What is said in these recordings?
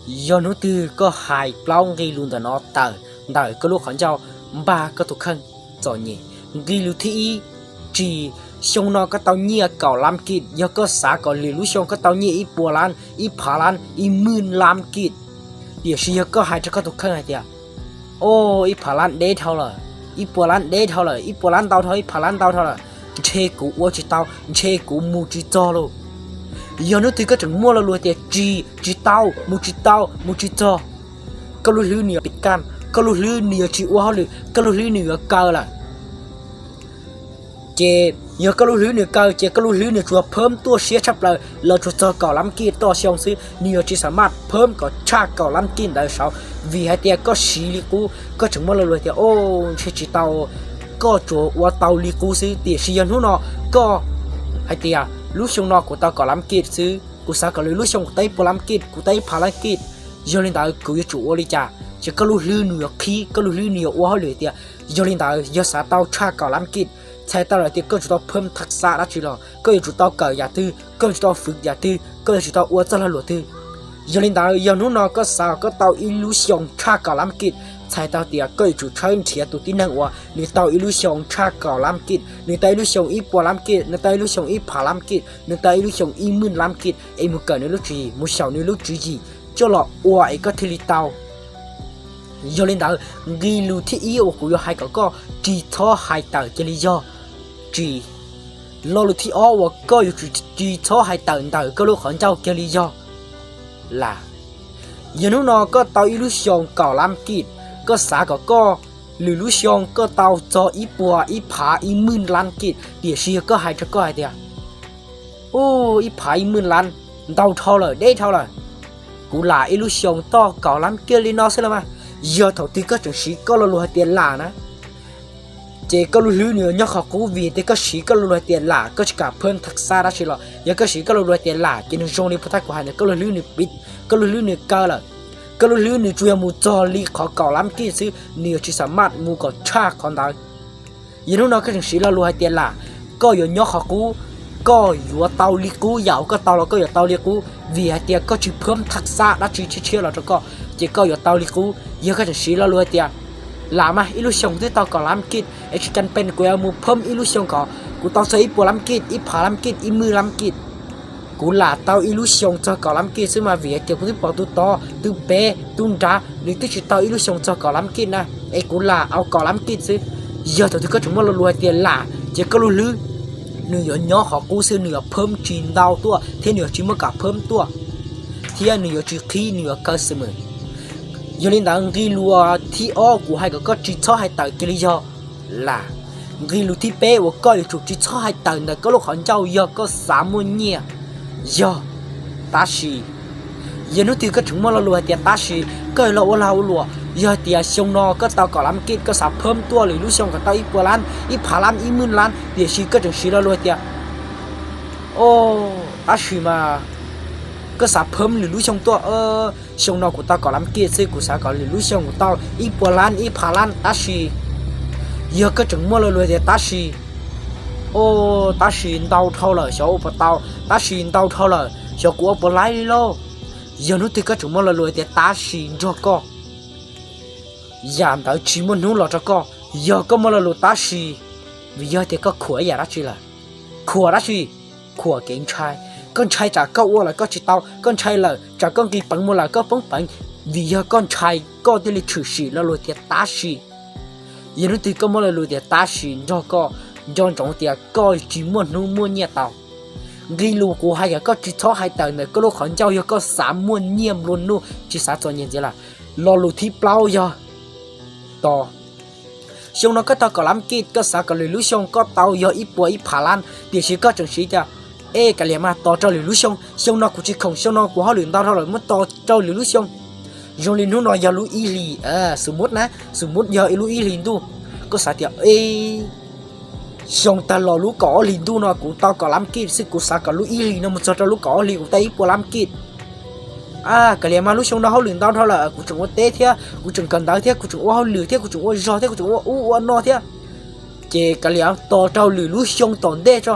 Yog hnub twg koj hais plaub nqe lus ntawm no tawm ntawm koj lub qhov ncauj, npaj koj tus kheej txom nyem. Nqe lus thib ib, tsis, xyoo no koj tau nyiaj kaum lab kij, yog koj xav kom lwm lub xyoo koj tau nyiaj ib puas lab, ib phav lab, ib mwj lab kij, tiam sis yog koj hais rau koj tus kheej hais tias, o, ib phav lab deb dhau lawm, ib puas lab deb dhau lawm, ib puas lab ntau dhau, ib phav lab ntau dhau lawm, ntshe kuv ua tsis tau, ntshe kuv mus tsis txog lauj. Yog hnub twg koj tseem muaj lo lus tias tsis, tsis tau, mus tsis tau, mus tsis txog, koj lub hlwb nws yuav pim kaj, koj lub hlwb nws yuav tsis ua hauj lwm, koj lub hlwb nws yuav kaw lawm. Ces yog koj lub hlwb nws kaw ces koj lub hlwb nws tsuas phab tuaj siab tshaj plaws los tsuas txog kaum lab kij toj xyoo xwb, nws yuav tsis xam maj phab kom tshaj kaum lab kij ntawd saud, vim hais tias koj siv li qub. Koj tseem muaj lo lus tias, o, ntshe tsis tau, koj tsuas ua tau li qub xwb, tiam sis yog hnub no koj hais tias lub xyoo no kuv tau kaum lab kij xwb, kuv xav kom lwm lub xyoo kuv tau ib puas lab kij, kuv tau ib phav lab kij, yog li ntawd kuv yuav tsum ua li cas? Ces koj lub hlwb nws yuav qhib, koj lub hlwb nws yuav ua hauj lwm tias, yog li ntawd yog xav tau tshaj kaum lab kij, txhais tau lawm tias koj yuav tsum tau phab thaj xab dab tsi los, koj yuav tsum tau kawm yam twg, koj yuav tsum tau fwv yam twg, koj yuav tsum tau ua txoj lag luam twg. Yog li ntawd yog hnub no koj xav koj tau ib lub xyoo tshaj kaum lab kij, txhais tau tias koj yuav tsum tshawb nrhiav tus tib neeg uas nws tau ib lub xyoo tshaj kaum lab kij, nws tau ib lub xyoo ib puas lab kij, nws tau ib lub xyoo ib phav lab kij, nws tau ib lub xyoo ib mwj lab kij, es mus kawm nws lub tswv yim, mus xyaum nws lub tswv yim coj los ua es koj thiaj li tau. Yog li ntawd, nqe lus thib ib uas kuv yuav hais kom koj tsis txhob hais tawm cia li yog tsis. Lo lus thib ob uas koj yuav tsum tsis txhob hais tawm ntawm koj lub qhov ncauj cia li yog lam. Yog hnub no koj tau ib lub xyoo kaum lab kij, koj xav kom koj lwm lub xyoo koj tau txog ib puas ib phav ib mwj lab kij, tiam sis yog koj hais rau koj hais tias, u, ib phav ib mwj lab ntau dhau lawm, deb dhau lawm, kuv lam ib lub xyoo tau kaum lab kij li no xwb los mas. Yog thaum twg koj tseem siv koj lo lus hais tias lam na, ces koj lub hlwb nws yuav nyob qhov qub, vim tias koj siv koj lo lus hais tias lam, koj tsis kam phab thaj xab dab tsi los. Yog koj siv koj lo lus hais tias lam ces nws zoo li puag ta kuv hais ntawd, koj lub hlwb nws pib, koj lub hlwb nws kaw lawm, koj lub hlwb nws tsuas yog mus txog li qhov kaum lab kij xwb, nws yuav tsis xam maj mus kom tshaj qhov ntawd. Yog hnub no koj tseem siv lo lus hais tias lam, koj yuav nyob qhov qub, koj yuav tau li qub, yam uas koj tau los koj yuav tau li qub, vim hais tias koj tsis phab thaj xab dab tsi tshiab tshiab los rau koj, ces koj yuav tau li qub. Yog koj tseem siv lo lus hais tias lam mas ib lub xyoo twb tau kaum lab kij es tsis kam pes kuv yuav mus phab ib lub xyoo kom kuv tau txog ib puas lab kij, ib phav lab kij, ib mwj lab kij. Kuv lam tau ib lub xyoo txog kaum lab kij xwb mas, vim hais tias kuv twb pom tus tod, tus pem, tus nrad nws twb tsis tau ib lub xyoo txog kaum lab kij na, es kuv lam au kaum lab kij xwb. Yog thaum twg koj tseem muaj lo lus hais tias lam, ces koj lub hlwb nws yuav nyob qhov qub xwb, nws yuav phab tsis ntau tuaj thiab nws yuav tsis muaj kam phab tuaj, thiab nws yuav tsis qhib, nws yuav kaw xwm mem. Yog li ntawd nqe lus thib ob kuv hais kom koj tsis txhob hais tawm cia li yog lam. Nqe lus thib peb uas koj yuav tsum tsis txhob hais tawm ntawm koj lub qhov ncauj yog koj xav muaj nyiaj yog tab sis. Yog hnub twg koj tseem muaj lo lus hais tias tab sis, koj yuav los ua lag ua luam. Yog hais tias xyoo no koj tau kaum lab kij, koj xav phab tuaj lwm lub xyoo kom tau ib puas lab, ib phav lab, ib mwj lab, tiam sis koj tseem siv lo lus hais tias, o, tab sis mas koj xav phab lwm lub xyoo tuaj, xyoo no kuv tau kaum lab kij xwb, kuv xav kom lwm lub xyoo kuv tau ib puas lab, ib phav lab, tab sis. Yog koj tseem muaj lo lus hais tias tab sis, o, tab sis ntau dhau lawm xyov ua puas tau, tab sis ntau dhau lawm xyov kuv ua puas laib li lauj. Yog hnub twg koj tseem muaj lo lus hais tias tab sis nrog koj, yam ntawd tsis muaj hnub los rau koj. Yog koj muaj lo lus tab sis, vim yog tias koj khuam ib yam dab tsi lawm? Khuam dab tsi? Khuam kev ntshai. Koj ntshai tsam koj ua lawm koj tsis tau, koj ntshai lawm tsam koj nqis peev mus lawm koj poob peev, vim yog koj ntshai koj thiaj li tshwm sim lo lus tias tab sis. Yog hnub twg koj muaj lo lus tias tab sis nrog koj, nco ntsoov tias koj tsis muaj hnub muaj nyiaj tau. Nqe lus kuv hais kom koj tsis txhob hais tawm ntawm koj lub qhov ncauj yog koj xav muaj nyiaj nplua nuj tsis xav txom nyem ntxiv lawm. Lo lus thib plaub yog tos. Xyoo no koj tau kaum lab kij, koj xav kom lwm lub xyoo koj tau yog ib puas ib phav lab, tiam sis koj tseem siv tias, ej, kav liam mas tos rau lwm lub xyoo, xyoo no kuv tsis khoom, xyoo no kuv hauj lwm ntau dhau lawm, muab tos rau lwm lub xyoo. Zoo li hnub no yog lub ib hlis, xus mub na, xus mub yog lub ib hlis ntuj, koj xav tias, ej, xyoo tag los lub kaum ob hlis ntuj no kuv tau kaum lab kij xwb, kuv xav kom lub ib hlis no mus txog rau lub kaum ob hlis kuv tau ib puas lab kij. Kav liam mas lub xyoo no hauj lwm ntau dhau lawm, kuv tseem ua teb thiab, kuv tseem kawm ntawv thiab, kuv tseem ua hauj lwm thiab, kuv tseem ua zog thiab, kuv tseem ua ub ua no thiab. Ces kav liam tos rau lwm lub xyoo tom ntej tso,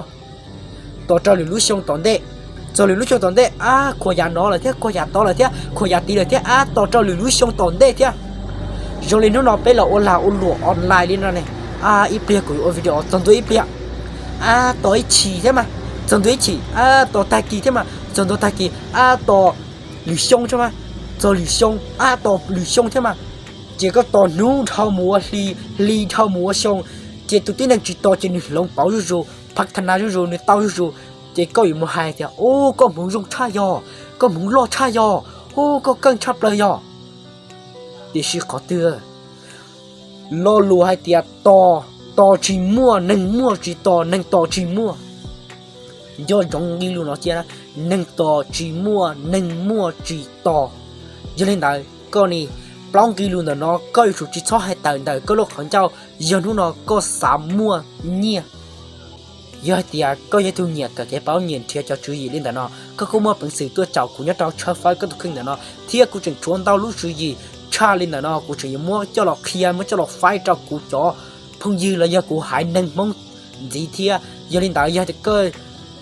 tos rau lwm lub xyoo tom ntej. Txog lwm lub xyoo tom ntej, ab, khuam yam no lawm thiab, khuam yam tod lawm thiab, khuam yam tid lawm thiab, ab, tos rau lwm lub xyoo tom ntej thiab. Zoo li hnub no peb los ua lag ua luam online li no ne, ab, ib pliag kuv yuav ua video txog ntua ib pliag, ab, tos ib chim thiab mas, txog ntua ib chim, ab, tos tag kis thiab mas, txog ntua tag kis, ab, tos lwm xyoo thiab mas, txog lwm xyoo, ab, tos lwm xyoo thiab mas. Ces koj tos hnub dhau mus ua hli, hli dhau mus ua xyoo, ces tus tib neeg tsis tos ces nws hloov pauv zuj zus, phav tha na zuj zus, nws tau zuj zus. Ces koj yuav mus hais tias, ub, koj hmoov zoo tshaj yog, koj hmoov loj tshaj yog, ub, koj keej tshaj plaws yog. Tiam sis qhov twg lo lus hais tias tos, tos tsis muaj, neeg muaj tsis tos, neeg tos tsis muaj. Nco ntsoov nqe lus no cia, neeg tos tsis muaj, neeg muaj tsis tos. Yog li ntawd koj ni, plaub nqe lus ntawm no koj yuav tsum tsis txhob hais tawm ntawm koj lub qhov ncauj yog hnub no koj xav muaj nyiaj. Yog hais tias koj yog ib tug nyiam kawm kev paub, nyiam nrhiav cov tswv yim li ntawm no, koj kuj muaj peev xwm tuaj caum kuv nyob rau tshawb fawb koj tus kheej ntawm no, thiab kuv tseem tshuav ntau lub tswv yim tshaj li ntawm no kuv tseem yuav muab coj los qhia, muab coj los faib rau kuv cov phooj ywg los yog kuv haiv neeg Hmoob ntxiv thiab. Yog li ntawd yog tias koj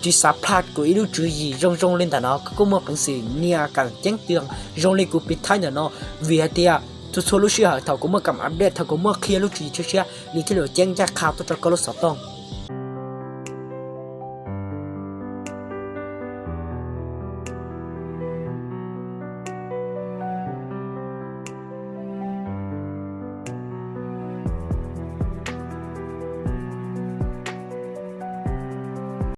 tsis xav plhaj kuv ib lub tswv yim zoo zoo li ntawm no, koj kuj muaj peev xwm nias kawm ceeb twg zoo li kuv piv thaib ntawm no, vim hais tias txhua txhua lub sij hawm thaum kuv muaj kam update, thaum kuv muaj qhia lub tswv yim tshiab tshiab, nws thiaj li ceeb ncaj qha tuaj rau koj lub xov tooj.